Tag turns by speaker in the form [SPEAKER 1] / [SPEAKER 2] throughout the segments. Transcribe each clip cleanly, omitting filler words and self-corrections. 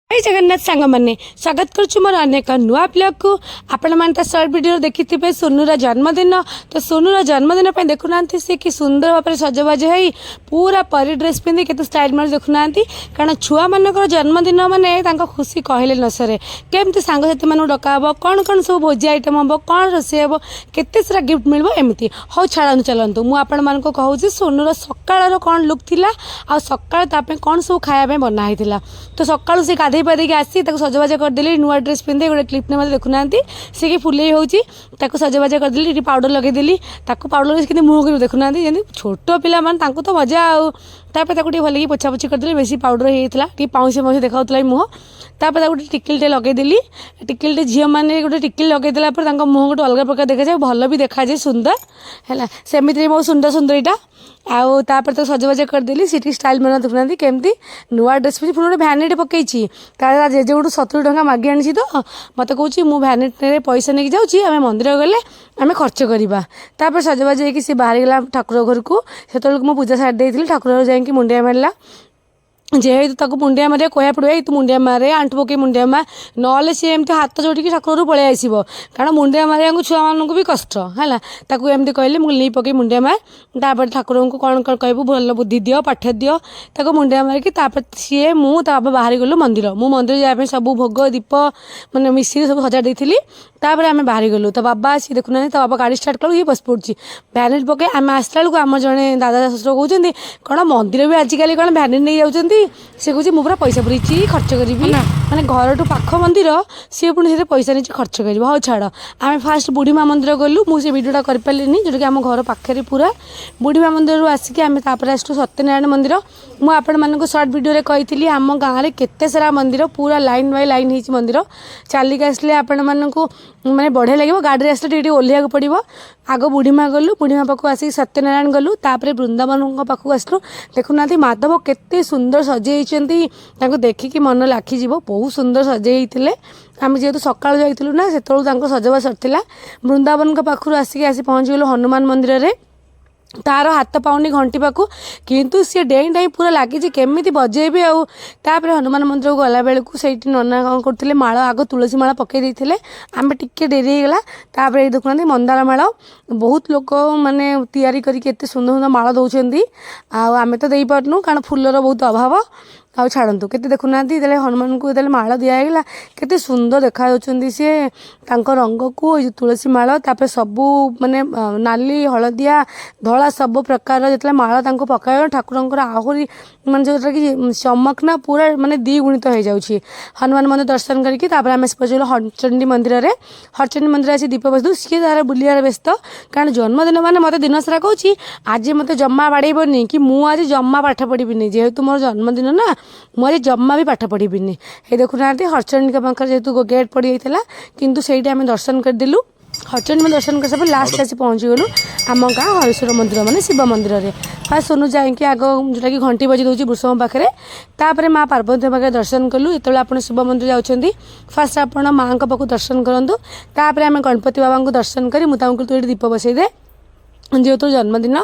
[SPEAKER 1] ଜୟ ଜଗନ୍ନାଥ ସାଙ୍ଗମାନେ, ସ୍ୱାଗତ କରୁଛୁ ମୋର ଅନେକ ନୂଆ ବ୍ଲଗ୍କୁ। ଆପଣମାନେ ତ ସର୍ଟ ଭିଡ଼ିଓ ଦେଖିଥିବେ ସୋନୁର ଜନ୍ମଦିନ। ତ ସୋନୁର ଜନ୍ମଦିନ ପାଇଁ ଦେଖୁନାହାନ୍ତି, ସେ କି ସୁନ୍ଦର ଭାବରେ ସଜବାଜ ହେଇ ପୁରା ପରି ଡ୍ରେସ୍ ପିନ୍ଧି କେତେ ଷ୍ଟାଇଲ୍ ମାରି ଦେଖୁନାହାନ୍ତି। କାରଣ ଛୁଆମାନଙ୍କର ଜନ୍ମଦିନ ମାନେ ତାଙ୍କ ଖୁସି କହିଲେ ନ ସରେ। କେମିତି ସାଙ୍ଗସାଥିମାନଙ୍କୁ ଡକା ହେବ, କ'ଣ କ'ଣ ସବୁ ଭୋଜି ଆଇଟମ୍ ହେବ, କ'ଣ ରୋଷେଇ ହେବ, କେତେ ସାରା ଗିଫ୍ଟ ମିଳିବ, ଏମିତି। ହଉ ଛାଡ଼ନ୍ତୁ, ଚାଲନ୍ତୁ ମୁଁ ଆପଣମାନଙ୍କୁ କହୁଛି ସୋନୁର ସକାଳର କ'ଣ ଲୁକ୍ ଥିଲା ଆଉ ସକାଳେ ତା ପାଇଁ କ'ଣ ସବୁ ଖାଇବା ପାଇଁ ବନା ହେଇଥିଲା। ତ ସକାଳୁ ସେ ଗାଧେଇ ପାଧେଇକି ଆସି ତାକୁ ସଜବାଜ କରିଦେଲି, ନୂଆ ଡ୍ରେସ୍ ପିନ୍ଧେଇ ଗୋଟେ କ୍ଲିପ୍ ନେଇ। ଦେଖୁନାହାନ୍ତି ସେ କି ଫୁଲେଇ ହେଉଛି। ତାକୁ ସଜବାଜ କରିଦେଲି, ଟିକେ ପାଉଡ଼ର ଲଗେଇଦେଲି। ତାକୁ ପାଉଡ଼ର ଲଗେଇ କେମିତି ମୁହଁ କରି ଦେଖୁନାହାନ୍ତି, ଯେମିତି ଛୋଟ ପିଲାମାନେ ତାଙ୍କୁ ତ ମଜା। ଆଉ ତାପରେ ତାକୁ ଟିକେ ଭଲକି ପୋଛାପୋଛି କରିଦେଲି। ବେଶୀ ପାଉଡ଼ର ହେଇଯାଇଥିଲା, ଟିକେ ପାଉଁଶ ପାଉଁଶ ଦେଖାଉଥିଲା ମୁହଁ। ତାପରେ ତାକୁ ଗୋଟେ ଟିକିଲିଟେ ଲଗେଇଦେଲି। ଟିକିଲିଟେ, ଝିଅମାନେ ଗୋଟେ ଟିକିଲି ଲଗେଇଦେଲା ପରେ ତାଙ୍କ ମୁହଁ ଗୋଟେ ଅଲଗା ପ୍ରକାର ଦେଖାଯାଏ, ଭଲ ବି ଦେଖାଯାଏ, ସୁନ୍ଦର ହେଲା। ସେମିତିରେ ମୋ ସୁନ୍ଦର ସୁନ୍ଦରୀଟା। ଆଉ ତାପରେ ତାକୁ ସଜବାଜ କରିଦେଲି। ସେଠି ଷ୍ଟାଇଲ୍ ମାନେ ଦେଖୁନାହାନ୍ତି, କେମିତି ନୂଆ ଡ୍ରେସ୍ ପିନ୍ଧି ପୁଣି ଗୋଟେ ଭ୍ୟାନିଟି ପକେଇଛି। ତା ଜେଜେଠୁ 70 ଟଙ୍କା ମାଗି ଆଣିଛି। ତ ମୋତେ କହୁଛି, ମୁଁ ଭ୍ୟାନିଟିରେ ପଇସା ନେଇକି ଯାଉଛି, ଆମେ ମନ୍ଦିର ଗଲେ ଆମେ ଖର୍ଚ୍ଚ କରିବା। ତାପରେ ସଜବାଜ ହେଇକି ସେ ବାହାରିଗଲା ଠାକୁର ଘରକୁ। ସେତେବେଳକୁ ମୁଁ ପୂଜା ସାରି ଦେଇଥିଲି। ଠାକୁର ଘର ଯାଇକି ମୁଣ୍ଡିଆ ମାରିଲା। ଯେହେତୁ ତାକୁ ମୁଣ୍ଡିଆ ମାରିବା କହିବାକୁ ପଡ଼ିବ, ଏଇ ତୁ ମୁଣ୍ଡିଆ ମାରେ, ଆଣ୍ଠୁ ପକେଇ ମୁଣ୍ଡିଆ ମାର, ନହେଲେ ସିଏ ଏମିତି ହାତ ଯୋଡ଼ିକି ଠାକୁରରୁ ପଳେଇ ଆସିବ। କାରଣ ମୁଣ୍ଡିଆ ମାରିବାକୁ ଛୁଆମାନଙ୍କୁ ବି କଷ୍ଟ ହେଲା। ତାକୁ ଏମିତି କହିଲେ, ମୁଁ ନି ପକେଇ ମୁଣ୍ଡିଆ ମାର, ତାପରେ ଠାକୁରଙ୍କୁ କ'ଣ କ'ଣ କହିବୁ, ଭଲ ବୁଦ୍ଧି ଦିଅ, ପାଠ ଦିଅ। ତାକୁ ମୁଣ୍ଡିଆ ମାରିକି ତାପରେ ସିଏ, ମୁଁ, ତା ବାବା ବାହାରି ଗଲୁ ମନ୍ଦିର। ମୁଁ ମନ୍ଦିର ଯିବା ପାଇଁ ସବୁ ଭୋଗ ଦୀପ ମାନେ ମିଶିକି ସବୁ ସଜାଡ଼ି ଦେଇଥିଲି। ତାପରେ ଆମେ ବାହାରି ଗଲୁ। ତା ବାବା ସିଏ ଦେଖୁନାହାନ୍ତି, ତା ବାବା ଗାଡ଼ି ଷ୍ଟାର୍ଟ କଲୁ, ଇଏ ବସି ପଡ଼ୁଛି ଭ୍ୟାନିଟି ପକେଇ। ଆମେ ଆସିଲା ବେଳକୁ ଆମ ଜଣେ ଦାଦା ଶ୍ୱଶୁର କହୁଛନ୍ତି, କ'ଣ ମନ୍ଦିର ବି ଆଜିକାଲି କ'ଣ ଭ୍ୟାନିଟି ନେଇ ଯାଉଛନ୍ତି? ସେ କହୁଛି, ମୁଁ ପୁରା ପଇସା ପୁରେଇଛି, ଖର୍ଚ୍ଚ କରିବି। ମାନେ ଘରଠୁ ପାଖ ମନ୍ଦିର, ସିଏ ପୁଣି ସେଥିରେ ପଇସା ନେଇଛି, ଖର୍ଚ୍ଚ କରିବ। ହଉ ଛାଡ଼, ଆମେ ଫାଷ୍ଟ ବୁଢ଼ୀ ମା ମନ୍ଦିର ଗଲୁ। ମୁଁ ସେ ଭିଡ଼ିଓଟା କରିପାରିଲିନି, ଯେଉଁଟାକି ଆମ ଘର ପାଖରେ ପୁରା। ବୁଢ଼ୀ ମା ମନ୍ଦିରରୁ ଆସିକି ଆମେ ତାପରେ ଆସିଲୁ ସତ୍ୟନାରାୟଣ ମନ୍ଦିର। ମୁଁ ଆପଣମାନଙ୍କୁ ସର୍ଟ ଭିଡ଼ିଓରେ କହିଥିଲି, ଆମ ଗାଁରେ କେତେ ସାରା ମନ୍ଦିର, ପୁରା ଲାଇନ୍ ବାଇ ଲାଇନ୍ ହେଇଛି ମନ୍ଦିର। ଚାଲିକି ଆସିଲେ ଆପଣମାନଙ୍କୁ ମାନେ ବଢ଼ିଆ ଲାଗିବ, ଗାଡ଼ିରେ ଆସିଲେ ଟିକେ ଟିକେ ଓହ୍ଲେଇବାକୁ ପଡ଼ିବ। ଆଗ ବୁଢ଼ୀ ମା ଗଲୁ, ବୁଢ଼ୀ ମା ପାଖକୁ ଆସିକି ସତ୍ୟନାରାୟଣ ଗଲୁ, ତାପରେ ବୃନ୍ଦାବନଙ୍କ ପାଖକୁ ଆସିଲୁ। ଦେଖୁନାହାନ୍ତି ମାଧବ କେତେ ସୁନ୍ଦର ସଜେଇ ହେଇଛନ୍ତି, ତାଙ୍କୁ ଦେଖିକି ମନ ଲାଖିଯିବ। ବହୁତ ସୁନ୍ଦର ସଜେଇ ହେଇଥିଲେ। ଆମେ ଯେହେତୁ ସକାଳୁ ଯାଇଥିଲୁ ନା, ସେତେବେଳକୁ ତାଙ୍କ ସଜବା ସରିଥିଲା। ବୃନ୍ଦାବନଙ୍କ ପାଖରୁ ଆସିକି ଆସି ପହଞ୍ଚିଗଲୁ ହନୁମାନ ମନ୍ଦିରରେ। ତାର ହାତ ପାଉନି ଘଣ୍ଟି ପାଖକୁ, କିନ୍ତୁ ସିଏ ଡେଇଁ ଡେଇଁ ପୁରା ଲାଗିଛି କେମିତି ବଜେଇବି। ଆଉ ତାପରେ ହନୁମାନ ମନ୍ଦିରକୁ ଗଲା ବେଳକୁ ସେଇଠି ନନା କ'ଣ କରୁଥିଲେ, ମାଳ ଆଗ ତୁଳସୀ ମାଳ ପକେଇ ଦେଇଥିଲେ। ଆମେ ଟିକେ ଡେରି ହେଇଗଲା। ତାପରେ ଏଇ ଦେଖୁନାହାନ୍ତି ମନ୍ଦାର ମାଳ, ବହୁତ ଲୋକ ମାନେ ତିଆରି କରିକି ଏତେ ସୁନ୍ଦର ସୁନ୍ଦର ମାଳ ଦେଉଛନ୍ତି। ଆଉ ଆମେ ତ ଦେଇପାରୁନୁ, କାରଣ ଫୁଲର ବହୁତ ଅଭାବ। ଆଉ ଛାଡ଼ନ୍ତୁ, କେତେ ଦେଖୁନାହାନ୍ତି, ଯେତେବେଳେ ହନୁମାନଙ୍କୁ ଯେତେବେଳେ ମାଳ ଦିଆହେଇଗଲା, କେତେ ସୁନ୍ଦର ଦେଖାଯାଉଛନ୍ତି ସିଏ। ତାଙ୍କ ରଙ୍ଗକୁ ଏଇ ଯେଉଁ ତୁଳସୀ ମାଳ, ତାପରେ ସବୁ ମାନେ ନାଲି, ହଳଦିଆ, ଧଳା ସବୁ ପ୍ରକାରର ଯେତେବେଳେ ମାଳ ତାଙ୍କୁ ପକାଇବ, ଠାକୁରଙ୍କର ଆହୁରି ମାନେ ଯେଉଁଟାକି ଚମକ ନା ପୁରା ମାନେ ଦ୍ୱିଗୁଣିତ ହେଇଯାଉଛି। ହନୁମାନ ମନ୍ଦିର ଦର୍ଶନ କରିକି ତାପରେ ଆମେ ପହଞ୍ଚିଗଲୁ ହରଚଣ୍ଡୀ ମନ୍ଦିରରେ। ହରଚଣ୍ଡୀ ମନ୍ଦିର ଆସି ଦୀପ ବସିଲୁ। ସିଏ ତାର ବୁଲିବାରେ ବ୍ୟସ୍ତ, କାରଣ ଜନ୍ମଦିନ ମାନେ ମୋତେ ଦିନସାରା କହୁଛି, ଆଜି ମୋତେ ଜମା ବାଡ଼େଇବନି କି ମୁଁ ଆଜି ଜମା ପାଠ ପଢ଼ିବିନି, ଯେହେତୁ ମୋର ଜନ୍ମଦିନ ନା, ମୁଁ ଆଜି ଜମା ବି ପାଠ ପଢ଼ିବିନି। ହେଇ ଦେଖୁନାହାନ୍ତି, ହରଚଣ୍ଡୀଙ୍କ ପାଖରେ ଯେହେତୁ ଗେଟ୍ ପଡ଼ିଯାଇଥିଲା, କିନ୍ତୁ ସେଇଠି ଆମେ ଦର୍ଶନ କରିଦେଲୁ। ହରଚଣ୍ଡୀ ଦର୍ଶନ କରିସାରିଲା ପରେ ଲାଷ୍ଟ ଆସି ପହଞ୍ଚିଗଲୁ ଆମ ଗାଁ ହରେଶ୍ୱର ମନ୍ଦିର, ମାନେ ଶିବ ମନ୍ଦିରରେ। ଫାଷ୍ଟ ସୋନୁ ଯାଇକି ଆଗ ଯେଉଁଟାକି ଘଣ୍ଟି ବଜେଇ ଦେଉଛି ବୃଷଭ ପାଖରେ। ତାପରେ ମା ପାର୍ବତୀଙ୍କ ପାଖରେ ଦର୍ଶନ କଲୁ। ଯେତେବେଳେ ଆପଣ ଶିବ ମନ୍ଦିର ଯାଉଛନ୍ତି, ଫାଷ୍ଟ ଆପଣ ମାଆଙ୍କ ପାଖକୁ ଦର୍ଶନ କରନ୍ତୁ। ତାପରେ ଆମେ ଗଣପତି ବାବାଙ୍କୁ ଦର୍ଶନ କରି ମୁଁ ତାଙ୍କୁ କହିଲି, ତୁ ଏଇଠି ଦୀପ ବସେଇ ଦେ, ଯେହେତୁ ଜନ୍ମଦିନ।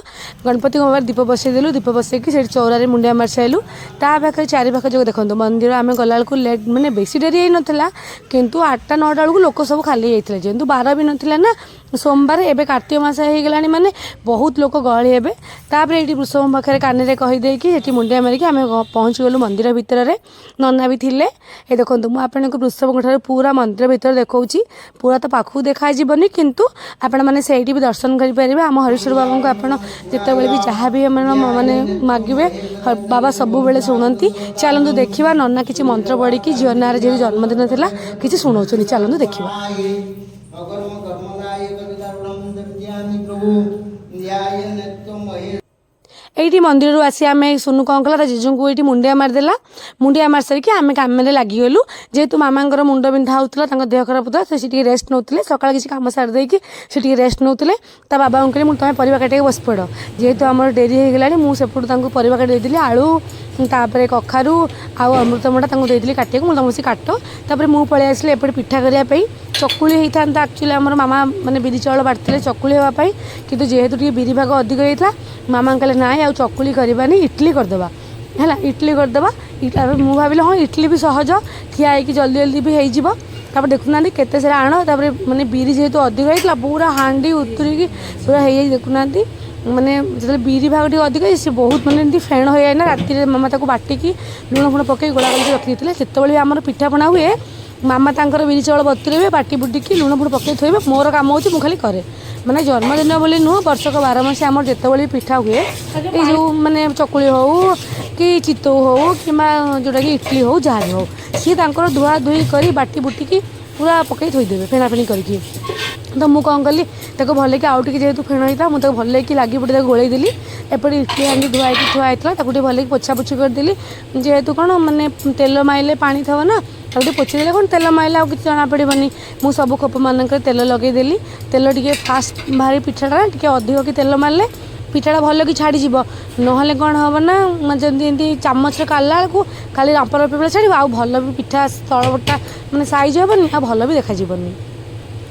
[SPEAKER 1] ଗଣପତିଙ୍କ ପାଖରେ ଦୀପ ବସେଇଦେଲୁ। ଦୀପ ବସେଇକି ସେଇଠି ଚଉରାରେ ମୁଣ୍ଡିଆ ମାରି ସାରିଲୁ। ତା ପାଖରେ ଚାରିପାଖ ଯୋଉ ଦେଖନ୍ତୁ ମନ୍ଦିର, ଆମେ ଗଲାବେଳକୁ ଲେଟ୍, ମାନେ ବେଶୀ ଡେରି ହେଇନଥିଲା, କିନ୍ତୁ 8ଟା 9ଟା ବେଳକୁ ଲୋକ ସବୁ ଖାଲି ହେଇଯାଇଥିଲେ। ଯେହେତୁ ବାର ବି ନଥିଲା ନା ସୋମବାର, ଏବେ କାର୍ତ୍ତିକ ମାସ ହେଇଗଲାଣି, ମାନେ ବହୁତ ଲୋକ ଗହଳି ହେବେ। ତାପରେ ଏଇଠି ବୃଷଭ ପାଖରେ କାନରେ କହିଦେଇକି ସେଠି ମୁଣ୍ଡିଆ ମାରିକି ଆମେ ପହଞ୍ଚିଗଲୁ ମନ୍ଦିର ଭିତରରେ। ନନା ବି ଥିଲେ। ଏ ଦେଖନ୍ତୁ, ମୁଁ ଆପଣଙ୍କୁ ବୃଷଭଙ୍କ ଠାରୁ ପୁରା ମନ୍ଦିର ଭିତରେ ଦେଖାଉଛି। ପୁରା ତ ପାଖକୁ ଦେଖାଯିବନି, କିନ୍ତୁ ଆପଣମାନେ ସେଇଠି ବି ଦର୍ଶନ କରିପାରିବେ। ଆମ ହରିଶ୍ୱର ବାବାଙ୍କୁ ଆପଣ ଯେତେବେଳେ ବି ଯାହା ବି ମାନେ ମାଗିବେ, ବାବା ସବୁବେଳେ ଶୁଣନ୍ତି। ଚାଲନ୍ତୁ ଦେଖିବା, ନନା କିଛି ମନ୍ତ୍ର ପଢ଼ିକି ଝିଅ ନାଁରେ, ଯେହେତୁ ଜନ୍ମଦିନ ଥିଲା, କିଛି ଶୁଣଉଛନ୍ତି। ଚାଲନ୍ତୁ ଦେଖିବା।
[SPEAKER 2] ଅକର୍ମ କର୍ମଦାୟକ ଦାରୁଣಂ ଦର୍ଶୟାମି ପ୍ରଭୁ ନ୍ୟାୟ ନିତ୍ୟ।
[SPEAKER 1] ଏଇଠି ମନ୍ଦିରରୁ ଆସି ଆମେ, ସୁନୁ କ'ଣ କଲା, ତା ଜେଜେଙ୍କୁ ଏଇଠି ମୁଣ୍ଡିଆ ମାରିଦେଲା। ମୁଣ୍ଡିଆ ମାରି ସାରିକି ଆମେ କାମରେ ଲାଗିଗଲୁ। ଯେହେତୁ ମାମାଙ୍କର ମୁଣ୍ଡ ବିନ୍ଧା ହେଉଥିଲା, ତାଙ୍କ ଦେହ ଖରାପ ହେଉଥିଲା, ସେ ଟିକେ ରେଷ୍ଟ ନେଉଥିଲେ। ସକାଳେ କିଛି କାମ ସାରି ଦେଇକି ସେ ଟିକେ ରେଷ୍ଟ ନେଉଥିଲେ। ତା ବାବାଙ୍କୁ କହିଲି ମୁଁ, ତମେ ପରିବା କାଟିବାକୁ ବସି ପଡ଼, ଯେହେତୁ ଆମର ଡେରି ହେଇଗଲାଣି। ମୁଁ ସେପଟୁ ତାଙ୍କୁ ପରିବା କାଟି ଦେଇଥିଲି, ଆଳୁ, ତାପରେ କଖାରୁ ଆଉ ଅମୃତଭଣ୍ଡା ତାଙ୍କୁ ଦେଇଥିଲି କାଟିବାକୁ। ମୁଁ ତମକୁ ସେ କାଟ। ତାପରେ ମୁଁ ପଳେଇ ଆସିଲି ଏପଟେ ପିଠା କରିବା ପାଇଁ। ଚକୁଳି ହେଇଥାନ୍ତା ଆକ୍ଚୁଆଲି ଆମର, ମାମା ମାନେ ବିରି ଚାଉଳ ବାଟିଥିଲେ ଚକୁଳି ହେବା ପାଇଁ, କିନ୍ତୁ ଯେହେତୁ ଟିକେ ବିରି ଭାଗ ଅଧିକ ହେଇଥିଲା, ମାମା କହିଲେ, ନାଇଁ ଆଉ ଚକୁଳି କରିବାନି, ଇଟଲି କରିଦେବା। ହେଲା ଇଟଲି କରିଦେବା। ତାପରେ ମୁଁ ଭାବିଲି ହଁ ଇଟଲି ବି ସହଜ, ଠିଆ ହେଇକି ଜଲ୍ଦି ଜଲ୍ଦି ବି ହେଇଯିବ। ତାପରେ ଦେଖୁନାହାନ୍ତି କେତେ ସାରା ଆଣ। ତାପରେ ମାନେ ବିରି ଯେହେତୁ ଅଧିକ ହେଇଥିଲା, ପୁରା ହାଣ୍ଡି ଉତୁରିକି ପୁରା ହେଇଯାଇଛି। ଦେଖୁନାହାନ୍ତି, ମାନେ ଯେତେବେଳେ ବିରି ଭାଗ ଟିକେ ଅଧିକ ହେଇଛି, ସେ ବହୁତ ମାନେ ଏମିତି ଫେଣ ହେଇଯାଏ ନା। ରାତିରେ ମାମା ତାକୁ ବାଟିକି ଲୁଣ ଫୁଣ ପକେଇ ଗୋଳା କରିକି ରଖିଦେଇଥିଲେ। ଯେତେବେଳେ ବି ଆମର ପିଠାପଣା ହୁଏ, ମାମା ତାଙ୍କର ବିରି ଚାଉଳ ବତୁରେଇବେ, ବାଟି ବୁଟିକି ଲୁଣ ଫୁଣ ପକେଇ ଥୋଇବେ। ମୋର କାମ ହେଉଛି ମୁଁ ଖାଲି କରେ। ମାନେ ଜନ୍ମଦିନ ବୋଲି ନୁହଁ, ବର୍ଷକ 12 ମାସ ଆମର ଯେତେବେଳେ ବି ପିଠା ହୁଏ, ଏଇ ଯେଉଁ ମାନେ ଚକୁଳି ହଉ କି ଚିତଉ ହଉ କିମ୍ବା ଯେଉଁଟାକି ଇଟଲି ହଉ, ଯାହା ବି ହଉ, ସିଏ ତାଙ୍କର ଧୁଆ ଧୁଇ କରି ବାଟି ବୁଟିକି ପୁରା ପକେଇ ଥୋଇଦେବେ ଫେଣାଫେଣି କରିକି। ତ ମୁଁ କ'ଣ କଲି, ତାକୁ ଭଲକି ଆଉ ଟିକେ ଯେହେତୁ ଫେଣ ହେଇଥିଲା, ମୁଁ ତାକୁ ଭଲକି ଲାଗି ପଡ଼ି ତାକୁ ଗୋଳେଇ ଦେଲି। ଏପଟେ ଇଟଲି ହାଣ୍ଡି ଧୁଆ ହେଇକି ଥୁଆ ହେଇଥିଲା, ତାକୁ ଟିକେ ଭଲକି ପୋଛାପୋଛି କରିଦେଲି। ଯେହେତୁ କ'ଣ ମାନେ ତେଲ ମାଇଲେ ପାଣି ଥିବ ନା, ତାକୁ ଟିକେ ପୋଛିଦେଲେ କ'ଣ ତେଲ ମାଇଲେ ଆଉ କିଛି ଜଣାପଡ଼ିବନି। ମୁଁ ସବୁ ଖୋପମାନଙ୍କରେ ତେଲ ଲଗେଇଦେଲି। ତେଲ ଟିକେ ଫାଷ୍ଟ ଭାରି ପିଠାଟା ଟିକେ ଅଧିକ କି ତେଲ ମାରିଲେ ପିଠାଟା ଭଲ କି ଛାଡ଼ିଯିବ। ନହେଲେ କ'ଣ ହେବ ନା, ମାନେ ଯେମିତି ଏମିତି ଚାମଚରେ କାଢ଼ିଲା ବେଳକୁ ଖାଲି ରାମ୍ପ ରାମ୍ପ ଭଳିଆ ଛାଡ଼ିବ, ଆଉ ଭଲ ବି ପିଠା ତଳପଟଟା ମାନେ ସାଇଜ୍ ହେବନି, ଆଉ ଭଲ ବି ଦେଖାଯିବନି।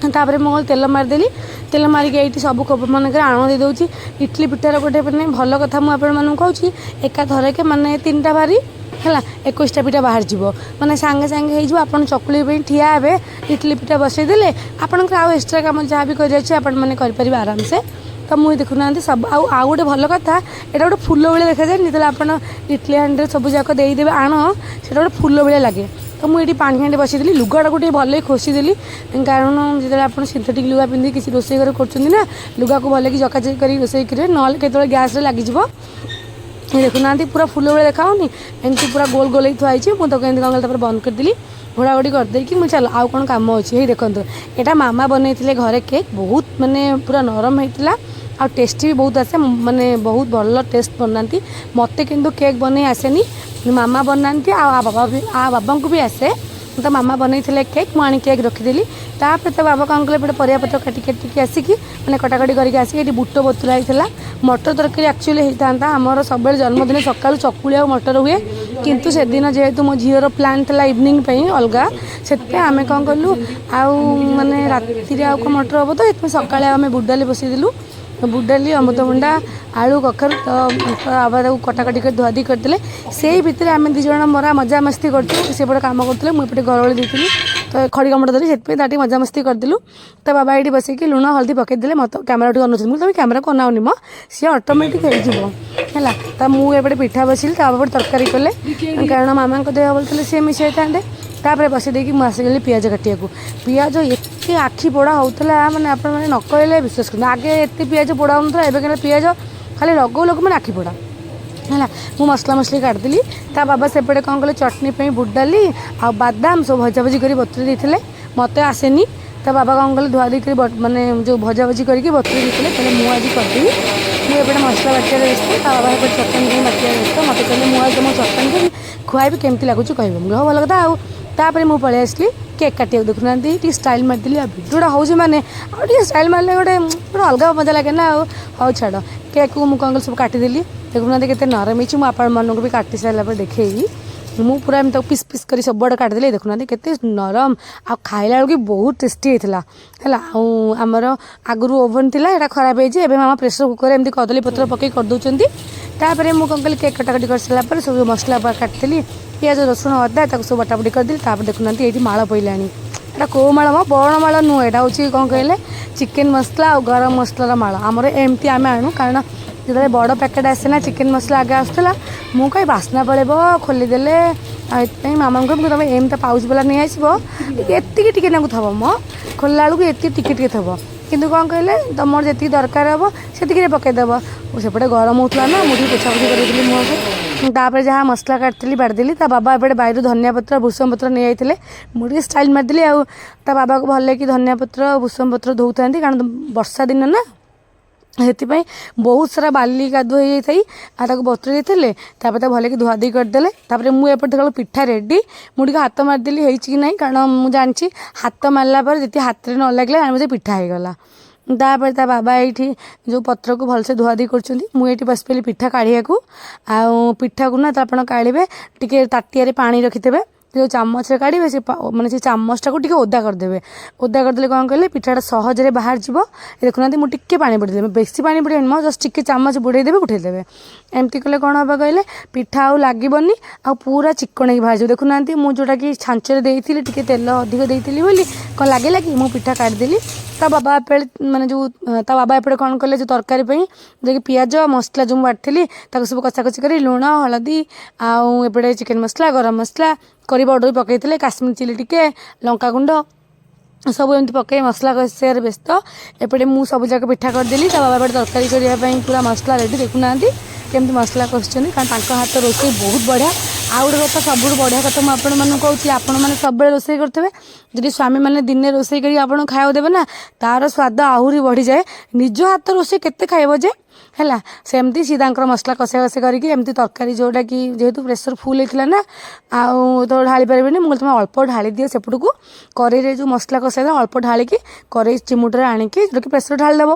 [SPEAKER 1] ତାପରେ ମୁଁ ତେଲ ମାରିଦେଲି। ତେଲ ମାରିକି ଏଇଠି ସବୁ ଖୋପ ମାନଙ୍କରେ ଆଣ ଦେଇଦେଉଛି। ଇଟଲି ପିଠାର ଗୋଟେ ମାନେ ଭଲ କଥା ମୁଁ ଆପଣମାନଙ୍କୁ କହୁଛି, ଏକାଥରକେ ମାନେ ତିନିଟା ଭାରି ହେଲା 21ଟା ପିଠା ବାହାରିଯିବ। ମାନେ ସାଙ୍ଗେ ସାଙ୍ଗେ ହେଇଯିବ। ଆପଣ ଚକୁଳି ପାଇଁ ଠିଆ ହେବେ, ଇଟଲି ପିଠା ବସେଇଦେଲେ ଆପଣଙ୍କର ଆଉ ଏକ୍ସଟ୍ରା କାମ ଯାହା ବି କରିବାର ଅଛି, ଆପଣମାନେ କରିପାରିବେ ଆରାମସେ। ତ ମୁଁ ଦେଖୁନାହାନ୍ତି ସବୁ। ଆଉ ଆଉ ଗୋଟେ ଭଲ କଥା, ଏଇଟା ଗୋଟେ ଫୁଲ ଭଳିଆ ଦେଖାଯାଏ। ଯେତେବେଳେ ଆପଣ ଇଟଲି ହାଣ୍ଡିରେ ସବୁ ଯାକ ଦେଇଦେବେ ଆଣ, ସେଇଟା ଗୋଟେ ଫୁଲ ଭଳିଆ ଲାଗେ। ତ ମୁଁ ଏଇଠି ପାଣି ହାଣ୍ଡି ବସେଇଦେଲି, ଲୁଗାଟାକୁ ଟିକେ ଭଲକି ଖୋସିଦେଲି। କାରଣ ଯେତେବେଳେ ଆପଣ ସିନ୍ଥେଟିକ୍ ଲୁଗା ପିନ୍ଧିକି କିଛି ରୋଷେଇ ଘରେ କରୁଛନ୍ତି ନା, ଲୁଗାକୁ ଭଲକି ଜକାଜକି କରିକି ରୋଷେଇ କରିବେ, ନହେଲେ କେତେବେଳେ ଗ୍ୟାସ୍ରେ ଲାଗିଯିବ। ଦେଖୁନାହାନ୍ତି, ପୁରା ଫୁଲ ଭଳିଆ ଦେଖାହେଉନି? ଏମିତି ପୁରା ଗୋଲ ଗୋଲ ହେଇକି ଥୁଆ ହେଇଛି। ମୁଁ ତାକୁ ଏମିତି କ'ଣ କଲି, ତାପରେ ବନ୍ଦ କରିଦେଲି। ଘୋଡ଼ାଘୋଡ଼ି କରିଦେଇକି ମୁଁ ଚାଲ ଆଉ କ'ଣ କାମ ଅଛି। ହେଇ ଦେଖନ୍ତୁ, ଏଇଟା ମାମା ବନେଇଥିଲେ ଘରେ କେକ୍। ବହୁତ ମାନେ ପୁରା ନରମ ହେଇଥିଲା ଆଉ ଟେଷ୍ଟି ବି ବହୁତ ଆସେ। ମାନେ ବହୁତ ଭଲ ଟେଷ୍ଟ ବନାନ୍ତି। ମୋତେ କିନ୍ତୁ କେକ୍ ବନେଇ ଆସେନି, ମାମା ବନାନ୍ତି ଆଉ ଆ ବାବା ବି, ଆ ବାବାଙ୍କୁ ବି ଆସେ। ତ ମାମା ବନେଇଥିଲେ କେକ୍, ମୁଁ ଆଣି କେକ୍ ରଖିଦେଲି। ତାପରେ ତା ବାବା କ'ଣ କଲେ, ଏପଟେ ପରିବାପତ୍ର କାଟି କାଟିକି ଆସିକି, ମାନେ କଟାକଟି କରିକି ଆସିକି ଏଠି ବୁଟ ବତୁରା ହେଇଥିଲା। ମଟର ତରକାରୀ ଆକ୍ଚୁଆଲି ହେଇଥାନ୍ତା। ଆମର ସବୁବେଳେ ଜନ୍ମଦିନ ସକାଳୁ ଚକୁଳି ଆଉ ମଟର ହୁଏ। କିନ୍ତୁ ସେଦିନ ଯେହେତୁ ମୋ ଝିଅର ପ୍ଲାନ୍ ଥିଲା ଇଭିନିଂ ପାଇଁ ଅଲଗା, ସେଥିପାଇଁ ଆମେ କ'ଣ କଲୁ, ଆଉ ମାନେ ରାତିରେ ଆଉ କ'ଣ ମଟର ହେବ ତ, ସେଥିପାଇଁ ସକାଳେ ଆମେ ବୁଟ ଡାଲି ବସେଇଦେଲୁ। ବୁଟ ଡାଲି, ଅମୃତଭଣ୍ଡା, ଆଳୁ, କଖାରୁ। ତ ବାବା ତାକୁ କଟାକଟି କରି ଧୁଆଧୁଇ କରିଦେଲେ। ସେଇ ଭିତରେ ଆମେ ଦୁଇ ଜଣ ମରା ମଜାମସ୍ତି କରୁଛୁ। ସେପଟେ କାମ କରୁଥିଲେ, ମୁଁ ଏପଟେ ଘର ଓଳି ଦେଇଥିଲି, ତ ଖଡ଼ି କାମଟା ଦେଲି, ସେଥିପାଇଁ ତା ଟିକେ ମଜାମସ୍ତି କରିଦେଲୁ। ତ ବାବା ଏଇଠି ବସିକି ଲୁଣ ହଳଦୀ ପକେଇଦେଲେ। ମୋତେ କ୍ୟାମେରା ଟିକେ ଅନଉଛନ୍ତି। ମୁଁ ତମେ କ୍ୟାମେରାକୁ ଅନାଉନି ମ, ସିଏ ଅଟୋମେଟିକ୍ ହେଇଯିବ। ହେଲା, ତ ମୁଁ ଏପଟେ ପିଠା ବସିଲି, ତା ବାବା ତରକାରୀ କଲେ। କାରଣ ମାମାଙ୍କ ଦେହ ଭଲ ଥିଲେ ସିଏ ମିଶାଇଥାନ୍ତେ। ତାପରେ ବସେଇ ଦେଇକି ମୁଁ ଆସିଗଲି ପିଆଜ କାଟିବାକୁ। ପିଆଜ ଏତେ ଆଖି ପୋଡ଼ା ହେଉଥିଲା, ମାନେ ଆପଣମାନେ ନ କହିଲେ ବିଶ୍ୱାସ କରନ୍ତୁ। ଆଗେ ଏତେ ପିଆଜ ପୋଡ଼ା ହେଉନଥିଲା, ଏବେ କାରଣ ପିଆଜ ଖାଲି ଲଗଉ ଲୋକ ମାନେ ଆଖି ପୋଡ଼ା ହେଲା। ମୁଁ ମସଲା ମସଲି କାଟିଦେଲି। ତା ବାବା ସେପଟେ କ'ଣ କଲେ, ଚଟଣି ପାଇଁ ବୁଟ ଡାଲି ଆଉ ବାଦାମ ସବୁ ଭଜାଭଜି କରି ବତୁରେଇ ଦେଇଥିଲେ। ମୋତେ ଆସେନି। ତା ବାବା କ'ଣ କଲେ, ଧୁଆ ଧୁଇ କରି ମାନେ ଯେଉଁ ଭଜାଭଜି କରିକି ବତୁରେଇ ଦେଇଥିଲେ। କହିଲେ ମୁଁ ଆଜି କରିଦେବି। ମୁଁ ଏପଟେ ମସଲା ବାଟିବାରେ ବ୍ୟସ୍ତ, ତା ବାବା ଏପଟେ ଚଟଣି ପାଇଁ ବାଟିବାରେ ବ୍ୟସ୍ତ। ମୋତେ କହିଲେ ମୁଁ ଆଜି ତୁମ ଚଟଣି କରି ଖୁଆଇବି, କେମିତି ଲାଗୁଛି କହିବ। ମୁଁ ହଉ, ଭଲ କଥା। ଆଉ ତାପରେ ମୁଁ ପଳେଇ ଆସିଲି କେକ୍ କାଟିବାକୁ। ଦେଖୁନାହାନ୍ତି, ଟିକେ ଷ୍ଟାଇଲ୍ ମାରିଦେଲି। ଆଉ ଭିଡ଼ିଓଟା ହେଉଛି ମାନେ ଆଉ ଟିକେ ଷ୍ଟାଇଲ୍ ମାରିଲେ ଗୋଟେ ଗୋଟେ ଅଲଗା ମଜା ଲାଗେ ନା। ଆଉ ହଉ ଛାଡ଼, କେକ୍କୁ ମୁଁ କ'ଣ କଲି, ସବୁ କାଟିଦେଲି। ଦେଖୁନାହାନ୍ତି କେତେ ନରମ ହେଇଛି। ମୁଁ ଆପଣମାନଙ୍କୁ ବି କାଟି ସାରିଲା ପରେ ଦେଖେଇବି। ମୁଁ ପୁରା ଏମିତି ତାକୁ ପିସ୍ ପିସ୍ କରି ସବୁଆଡ଼େ କାଟିଦେଲି। ଦେଖୁନାହାନ୍ତି କେତେ ନରମ, ଆଉ ଖାଇଲା ବେଳକୁ ବି ବହୁତ ଟେଷ୍ଟି ହେଇଥିଲା। ହେଲା, ଆଉ ଆମର ଆଗରୁ ଓଭନ୍ ଥିଲା, ଏଇଟା ଖରାପ ହେଇଛି। ଏବେ ମାମା ପ୍ରେସର କୁକର୍ ଏମିତି କଦଳୀ ପତ୍ର ପକେଇ କରିଦେଉଛନ୍ତି। ତାପରେ ମୁଁ କ'ଣ କଲି, କେକ୍ କଟାକଟି କରିସାରିଲା ପରେ ସବୁ ମସଲା କାଟିଥିଲି, ପିଆଜ, ରସୁଣ, ଅଦା, ତାକୁ ସବୁ ବଟାବଟି କରିଦେଲି। ତାପରେ ଦେଖୁନାହାନ୍ତି, ଏଇଠି ମାଳ ପଇଲାଣି। ଏଇଟା କେଉଁ ମାଳ ମ? ବଣ ମାଳ ନୁହଁ, ଏଇଟା ହେଉଛି କ'ଣ କହିଲେ ଚିକେନ୍ ମସଲା ଆଉ ଗରମ ମସଲାର ମାଳ। ଆମର ଏମିତି ଆମେ ଆଣୁ, କାରଣ ଯେତେବେଳେ ବଡ଼ ପ୍ୟାକେଟ୍ ଆସେ ନା, ଚିକେନ୍ ମସଲା ଆଗେ ଆସୁଥିଲା, ମୁଁ କହେ ବାସ୍ନା ପଳେଇବ ଖୋଲିଦେଲେ। ଆଉ ଏଥିପାଇଁ ମାମାଙ୍କୁ କହିବି, ତମେ ଏମିତି ପାଉଚ୍ ବାଲା ନେଇ ଆସିବ, ଟିକେ ଏତିକି ଟିକେ ନାକୁ ଥବ ମ, ଖୋଲିଲା ବେଳକୁ ଏତିକି ଟିକେ ଟିକେ ଥବ। କିନ୍ତୁ କ'ଣ କହିଲେ, ତମର ଯେତିକି ଦରକାର ହେବ ସେତିକିରେ ପକାଇଦେବ। ସେପଟେ ଗରମ ହେଉଥିଲା ନା, ମୁଁ ଟିକେ ପୋଛାପୋଛି କରିଦେଇଥିଲି ମୁହଁକୁ। ତାପରେ ଯାହା ମସଲା କାଟିଥିଲି ବାଟିଦେଲି। ତା ବାବା ଏପଟେ ବାଇରୁ ଧନିଆ ପତ୍ର, ଭୃଷଙ୍ଗ ପତ୍ର ନେଇଯାଇଥିଲେ। ମୁଁ ଟିକେ ଷ୍ଟାଇଲ୍ ମାରିଦେଲି। ଆଉ ତା ବାବାକୁ ଭଲ ଲାଗି ଧନିଆ ପତ୍ର ଆଉ ଭୃଷଙ୍ଗ ପତ୍ର ଧୋଉଥାନ୍ତି, କାରଣ ବର୍ଷା ଦିନ ନା, ସେଥିପାଇଁ ବହୁତ ସାରା ବାଲି କାଦୁଅ ହେଇଯାଇଥାଏ। ଆଉ ତାକୁ ବତୁରେଇ ଦେଇଥିଲେ, ତାପରେ ତାକୁ ଭଲକି ଧୁଆଧୁଇ କରିଦେଲେ। ତାପରେ ମୁଁ ଏପଟେ ଦେଖିଲା ପିଠା ରେଡ଼ି। ମୁଁ ଟିକେ ହାତ ମାରିଦେଲି ହେଇଛି କି ନାହିଁ, କାରଣ ମୁଁ ଜାଣିଛି ହାତ ମାରିଲା ପରେ ଯଦି ହାତରେ ନ ଲାଗିଲା, ଜାଣିବ ଯେ ପିଠା ହେଇଗଲା। ତାପରେ ତା ବାବା ଏଇଠି ଯେଉଁ ପତ୍ରକୁ ଭଲସେ ଧୁଆଧୁଇ କରୁଛନ୍ତି, ମୁଁ ଏଇଠି ବସିପଡ଼ିଲି ପିଠା କାଢ଼ିବାକୁ। ଆଉ ପିଠାକୁ ନା ତ ଆପଣ କାଢ଼ିବେ, ଟିକେ ତାଟିଆରେ ପାଣି ରଖିଥିବେ। ଯେଉଁ ଚାମଚରେ କାଢ଼ିବେ, ସେ ମାନେ ସେ ଚାମଚଟାକୁ ଟିକେ ଓଦା କରିଦେବେ। ଓଦା କରିଦେଲେ କ'ଣ କହିଲେ, ପିଠାଟା ସହଜରେ ବାହାରିଯିବ। ଏ ଦେଖୁନାହାନ୍ତି, ମୁଁ ଟିକେ ପାଣି ବୁଡ଼େଇଦେବି। ବେଶୀ ପାଣି ବୁଡ଼େଇବେନି ମ, ଜଷ୍ଟ ଟିକେ ଚାମଚ ବୁଡ଼େଇଦେବେ, ଉଠେଇଦେବେ। ଏମିତି କଲେ କ'ଣ ହେବ କହିଲେ, ପିଠା ଆଉ ଲାଗିବନି ଆଉ ପୁରା ଚିକଣ ହେଇକି ବାହାରିଯିବ। ଦେଖୁନାହାନ୍ତି, ମୁଁ ଯେଉଁଟାକି ଛାଞ୍ଚରେ ଦେଇଥିଲି, ଟିକେ ତେଲ ଅଧିକ ଦେଇଥିଲି ବୋଲି କ'ଣ ଲାଗିଲା କି, ମୁଁ ପିଠା କାଢ଼ିଦେଲି। ତା ବାବା ଏପଟେ ମାନେ ଯେଉଁ ତା ବାବା ଏପଟେ କ'ଣ କଲେ, ଯେଉଁ ତରକାରୀ ପାଇଁ ଯାଇକି ପିଆଜ ମସଲା ଯେଉଁ ମୁଁ ବାଟିଥିଲି, ତାକୁ ସବୁ କଷାକଷି କରି ଲୁଣ, ହଳଦୀ ଆଉ ଏପଟେ ଚିକେନ୍ ମସଲା, ଗରମ ମସଲା, କରି ପାଉଡ଼ର ବି ପକାଇଥିଲେ, କାଶ୍ମୀର ଚିଲି ଟିକେ, ଲଙ୍କାଗୁଣ୍ଡ ସବୁ ଏମିତି ପକାଇ ମସଲା କଷିବାରେ ବ୍ୟସ୍ତ। ଏପଟେ ମୁଁ ସବୁ ଯାକ ପିଠା କରିଦେଲି। ତା ବାବା ଏପଟେ ତରକାରୀ କରିବା ପାଇଁ ପୁରା ମସଲା ରେଡ଼ି। ଦେଖୁନାହାନ୍ତି କେମିତି ମସଲା କଷୁଛନ୍ତି, କାରଣ ତାଙ୍କ ହାତ ରୋଷେଇ ବହୁତ ବଢ଼ିଆ। ଆଉ ଗୋଟେ କଥା, ସବୁଠୁ ବଢ଼ିଆ କଥା ମୁଁ ଆପଣମାନଙ୍କୁ କହୁଛି, ଆପଣମାନେ ସବୁବେଳେ ରୋଷେଇ କରୁଥିବେ, ଯଦି ସ୍ୱାମୀମାନେ ଦିନେ ରୋଷେଇ କରି ଆପଣଙ୍କୁ ଖାଇବାକୁ ଦେବେ ନା, ତାର ସ୍ୱାଦ ଆହୁରି ବଢ଼ିଯାଏ। ନିଜ ହାତ ରୋଷେଇ କେତେ ଖାଇବ ଯେ ହେଲା। ସେମିତି ସିଏ ତାଙ୍କର ମସଲା କଷା କଷି କରିକି ଏମିତି ତରକାରୀ, ଯେଉଁଟାକି ଯେହେତୁ ପ୍ରେସର ଫୁଲ୍ ହେଇଥିଲା ନା, ଆଉ ତ ଢାଳି ପାରିବେନି। ମୁଁ କହିଲି, ତୁମେ ଅଳ୍ପ ଢାଳି ଦିଅ ସେପଟକୁ। କରେଇରେ ଯେଉଁ ମସଲା କଷା ହେଇଥିଲା, ଅଳ୍ପ ଢାଳିକି କରେଇ ଚିମୁଟାରେ ଆଣିକି ଯେଉଁଟାକି ପ୍ରେସର ଢାଳିଦେବ।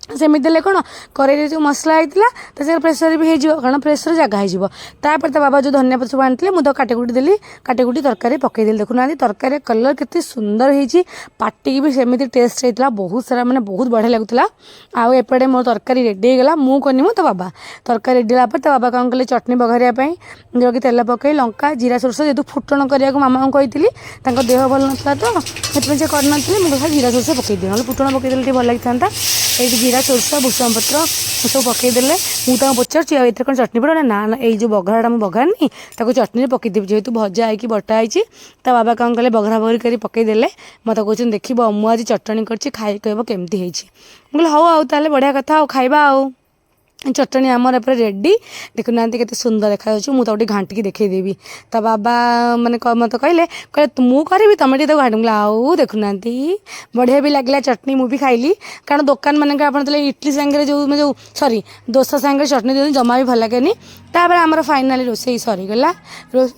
[SPEAKER 1] ସେମିତି ଦେଲେ କ'ଣ, କରେଇରେ ଯେଉଁ ମସଲା ହେଇଥିଲା ତା ସାଙ୍ଗରେ ପ୍ରେସର ବି ହେଇଯିବ, କାରଣ ପ୍ରେସର ଜାଗା ହେଇଯିବ। ତାପରେ ତା ବାବା ଯେଉଁ ଧନିଆ ପତ୍ର ସବୁ ଆଣିଥିଲେ, ମୁଁ ତ କାଟିକୁଟି ଦେଲି, କାଟିକୁଟି ତରକାରୀ ପକେଇଦେଲି। ଦେଖୁନାହାନ୍ତି, ତରକାରୀ କଲର୍ କେତେ ସୁନ୍ଦର ହେଇଛି। ପାଟିକି ବି ସେମିତି ଟେଷ୍ଟ ହେଇଥିଲା ବହୁତ ସାରା, ମାନେ ବହୁତ ବଢ଼ିଆ ଲାଗୁଥିଲା। ଆଉ ଏପଟେ ମୋ ତରକାରୀ ରେଡ଼ି ହେଇଗଲା। ମୁଁ କରିନି, ମୁଁ ତା ବାବା। ତରକାରୀ ରେଡ଼ି ହେଲା ପରେ ତା ବାବା କ'ଣ କଲେ, ଚଟଣି ବଘାରିବା ପାଇଁ ଯେଉଁକି ତେଲ ପକେଇ ଲଙ୍କା, ଜିରା, ସୋରିଷ, ଯେହେତୁ ଫୁଟଣ କରିବାକୁ ମାମାଙ୍କୁ କହିଥିଲି, ତାଙ୍କ ଦେହ ଭଲ ନଥିଲା ତ ସେଥିପାଇଁ ସେ କରିନଥିଲେ। ମୁଁ କହିଲି, ଜିରା ସୋରିଷ ପକେଇଦିଅ, ନହେଲେ ଫୁଟଣ ପକେଇଦେଲେ ଟିକେ ଭଲ ଲାଗିଥାନ୍ତା। ଏଇଠି ଜିରା, ସୋରିଷ, ଭୃଷଙ୍ଗ ପତ୍ର ସବୁ ପକେଇଦେଲେ। ମୁଁ ତାଙ୍କୁ ପଚାରୁଛି, ଆଉ ଏଥିରେ କ'ଣ ଚଟଣି ପଡ଼ିବ? ନା ନା, ଏଇ ଯେଉଁ ବଘରାଟା ମୁଁ ବଘାରିନି, ତାକୁ ଚଟଣିରେ ପକେଇଦେବି, ଯେହେତୁ ଭଜା ହେଇକି ବଟା ହେଇଛି। ତା ବାବା କ'ଣ କଲେ, ବଘରା ବଘରି କରି ପକେଇଦେଲେ। ମୋତେ କହୁଛନ୍ତି, ଦେଖିବ, ମୁଁ ଆଜି ଚଟଣି କରିଛି, ଖାଇ କହିବ କେମିତି ହେଇଛି। ମୁଁ କହିଲି, ହଉ ଆଉ ତାହେଲେ ବଢ଼ିଆ କଥା, ଆଉ ଖାଇବା। ଆଉ ଚଟଣି ଆମର ଏପଟେ ରେଡ଼ି। ଦେଖୁନାହାନ୍ତି କେତେ ସୁନ୍ଦର ଦେଖାଯାଉଛି। ମୁଁ ତାକୁ ଟିକେ ଘାଣ୍ଟିକି ଦେଖେଇଦେବି। ତା ବାବା ମାନେ ମୋତେ କହିଲେ, କହିଲେ ମୁଁ କରିବି, ତମେ ଟିକେ ତାକୁ ଘାଣ୍ଟି। ମୁଁ କହିଲି, ଆଉ ଦେଖୁନାହାନ୍ତି, ବଢ଼ିଆ ବି ଲାଗିଲା ଚଟଣି, ମୁଁ ବି ଖାଇଲି। କାରଣ ଦୋକାନ ମାନଙ୍କରେ ଆପଣ ଯେତେବେଳେ ଇଟଲି ସାଙ୍ଗରେ ଯେଉଁ ଯେଉଁ ସରି, ଦୋସା ସାଙ୍ଗରେ ଚଟଣି ଦିଅନ୍ତି, ଜମା ବି ଭଲ ଲାଗେନି। ତାପରେ ଆମର ଫାଇନାଲି ରୋଷେଇ ସରିଗଲା।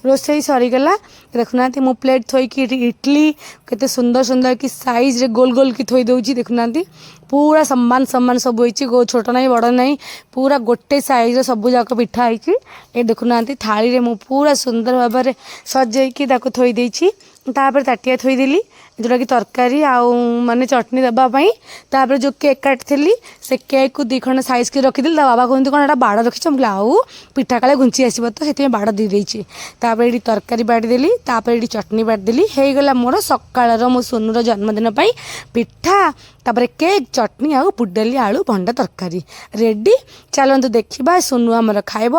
[SPEAKER 1] ରୋଷେଇ ସରିଗଲା। ଦେଖୁନାହାନ୍ତି, ମୁଁ ପ୍ଲେଟ୍ ଥୋଇକି ଏଠି ଇଟଲି କେତେ ସୁନ୍ଦର ସୁନ୍ଦର କି ସାଇଜ୍ରେ ଗୋଲ ଗୋଲ କି ଥୋଇ ଦେଉଛି। ଦେଖୁନାହାନ୍ତି, ପୁରା ସମାନ ସମାନ ସବୁ ହେଇଛି, ଛୋଟ ନାହିଁ, ବଡ଼ ନାହିଁ, ପୁରା ଗୋଟେ ସାଇଜ୍ର ସବୁ ଯାକ ପିଠା ହେଇଛି। ଏ ଦେଖୁନାହାନ୍ତି, ଥାଳିରେ ମୁଁ ପୁରା ସୁନ୍ଦର ଭାବରେ ସଜେଇକି ତାକୁ ଥୋଇ ଦେଇଛି। ତାପରେ ତାଟିଆ ଥୋଇଦେଲି, ଯେଉଁଟାକି ତରକାରୀ ଆଉ ମାନେ ଚଟଣି ଦେବା ପାଇଁ। ତାପରେ ଯେଉଁ କେକ୍ କାଟିଥିଲି, ସେ କେକ୍କୁ ଦୁଇ ଖଣ୍ଡ ସାଇଜ୍ କରି ରଖିଦେଲି। ତା ବାବା କୁହନ୍ତି, କ'ଣ ଏଇଟା ବାଡ଼ ରଖିଛ? ମୁଁ କହିଲି, ଆଉ ପିଠା କାଳେ ଘୁଞ୍ଚି ଆସିବ ତ, ସେଥିପାଇଁ ବାଡ଼ ଦେଇଦେଇଛି। ତାପରେ ଏଇଠି ତରକାରୀ ବାଢ଼ିଦେଲି, ତାପରେ ଏଇଠି ଚଟଣି ବାଢ଼ିଦେଲି। ହେଇଗଲା ମୋର ସକାଳର ମୋ ସୋନୁର ଜନ୍ମଦିନ ପାଇଁ ପିଠା, ତାପରେ କେକ୍, ଚଟଣି ଆଉ ବୁଟଡାଲି ଆଳୁ ଭଣ୍ଡା ତରକାରୀ ରେଡ଼ି। ଚାଲନ୍ତୁ ଦେଖିବା, ସୋନୁ ଆମର ଖାଇବ।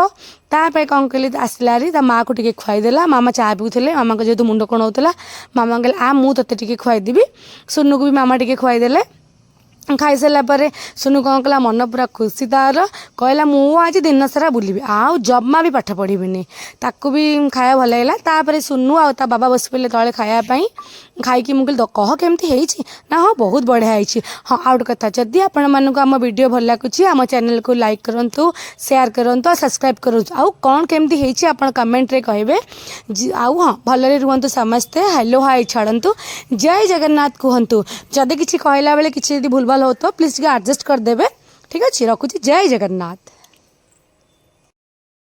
[SPEAKER 1] ତାପରେ କ'ଣ କଲି, ଆସିଲା ହାରି ତା ମାଆକୁ ଟିକେ ଖୁଆଇଦେଲା। ମାମା ଚା ପିଉଥିଲେ। ମାମାଙ୍କ ଯେହେତୁ ମୁଣ୍ଡ କ'ଣ ହେଉଥିଲା, ମାମା କହିଲେ, ଆ ମୁଁ ତୋତେ ଟିକେ ଖୁଆଇଦେବି। ସୋନୁକୁ ବି ମାମା ଟିକେ ଖୁଆଇଦେଲେ। ଖାଇସାରିଲା ପରେ ସୋନୁ କ'ଣ କଲା, ମନ ପୁରା ଖୁସି ତାର। କହିଲା, ମୁଁ ଆଜି ଦିନ ସାରା ବୁଲିବି ଆଉ ଜମା ବି ପାଠ ପଢ଼ିବିନି। ତାକୁ ବି ଖାଇବା ଭଲ ଲାଗିଲା। ତାପରେ ସୁନୁ ଆଉ ତା ବାବା ବସି ପଡ଼ିଲେ ତଳେ ଖାଇବା ପାଇଁ। ଖାଇକି ମୁଁ କହିଲି, କହ କେମିତି ହେଇଛି? ନା, ହଁ, ବହୁତ ବଢ଼ିଆ ହେଇଛି। ହଁ, ଆଉ ଗୋଟେ କଥା, ଯଦି ଆପଣମାନଙ୍କୁ ଆମ ଭିଡ଼ିଓ ଭଲ ଲାଗୁଛି, ଆମ ଚ୍ୟାନେଲକୁ ଲାଇକ୍ କରନ୍ତୁ, ସେୟାର କରନ୍ତୁ ଆଉ ସବସ୍କ୍ରାଇବ୍ କରନ୍ତୁ। ଆଉ କ'ଣ କେମିତି ହେଇଛି ଆପଣ କମେଣ୍ଟରେ କହିବେ। ଆଉ ହଁ, ଭଲରେ ରୁହନ୍ତୁ ସମସ୍ତେ। ହ୍ୟାଲୋ ହାଇ ଛାଡ଼ନ୍ତୁ, ଜୟ ଜଗନ୍ନାଥ କୁହନ୍ତୁ। ଯଦି କିଛି କହିଲା ବେଳେ କିଛି ଯଦି ଭୁଲଭାଲ ହେଉଥିବ, ପ୍ଲିଜ୍ ଟିକେ ଆଡ଼ଜଷ୍ଟ କରିଦେବେ। ଠିକ୍ ଅଛି, ରଖୁଛି। ଜୟ ଜଗନ୍ନାଥ।